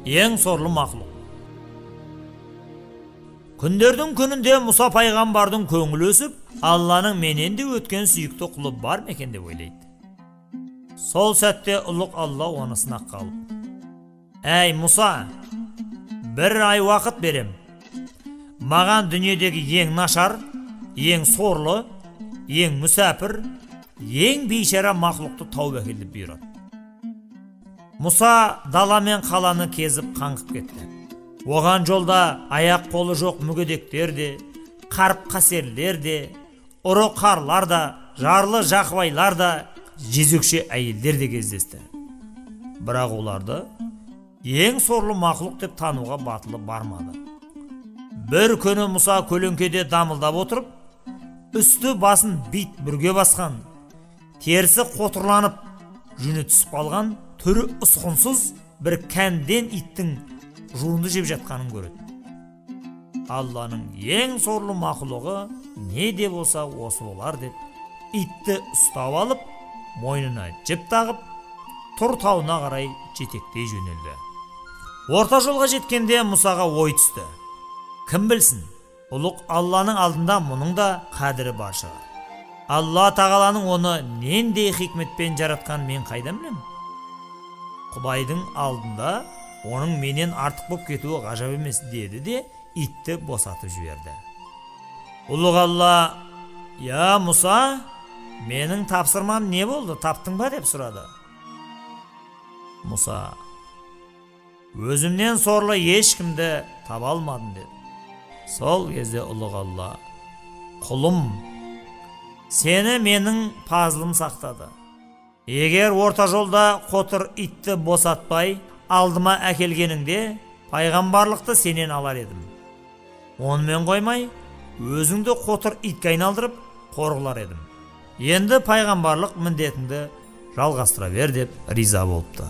Ең сорлы мақлұқ. Күндердің күнінде Мұса пайғамбардың көңілі өсіп, Алланың менен де өткен сүйікті құлы бар ма екен деп ойлайды. Сол сәтте ұлық Алла оны сынаққа алып, «Әй Мұса, бір ай уақыт берем. Маған дүниедегі ең нашар, ең сорлы, ең мүсәпір, ең бейшара мақлұқты тауып әкел» деп бұйырады. Мұса дала мен қаланы кезіп қаңғып кетті. Оған жолда аяқ қолы жоқ мүгедектер де, қарып қасерлер де, ұры қарлар да, жарлы жақыбайлар да, жезөкше әйелдер де кездесті. Бірақ оларды ең сорлы мақлұқ деп тануға батылы бармады. Бір күні Мұса көлеңкеде дамылдап отырып, үсті басын бит бүрге басқан, терісі қотырланып, жүні түсіп қалған, түрі ұсқынсыз бір кәнден иттің жуынды жеп жатқанын көреді. Алланың ең сорлы мақұлығы не де болса осы болар деп, итті ұстап алып, мойнына жіп тағып, Тұр тауына қарай жетектей жөнелді. Орта жолға жеткенде Мұсаға ой түсті. Кім білсін, ұлық Алланың алдында мұның да қадірі бар шығар. Алла тағаланың оны нендей хикметпен жаратқан мен қайдан білем? Құдайдың алдында оның менен артық боп кетуі ғажап емес деді де, итті босатып жіберді. Ұлық Алла, «Я Мұса, менің тапсырмам не болды, таптың ба?» деп сұрады. Мұса, «Өзімнен сорлы ешкімді таба алмадым» деді. Сол кезде ұлық Алла, «Құлым, сені менің пазылым сақтады. Егер орта жолда қотыр итті босатпай, алдыма әкелгеніңде, пайғамбарлықты сенен алар едім. Онымен қоймай, өзіңді қотыр итке айналдырып, қорғылар едім. Енді пайғамбарлық міндетіңді жалғастыра бер» деп риза болыпты.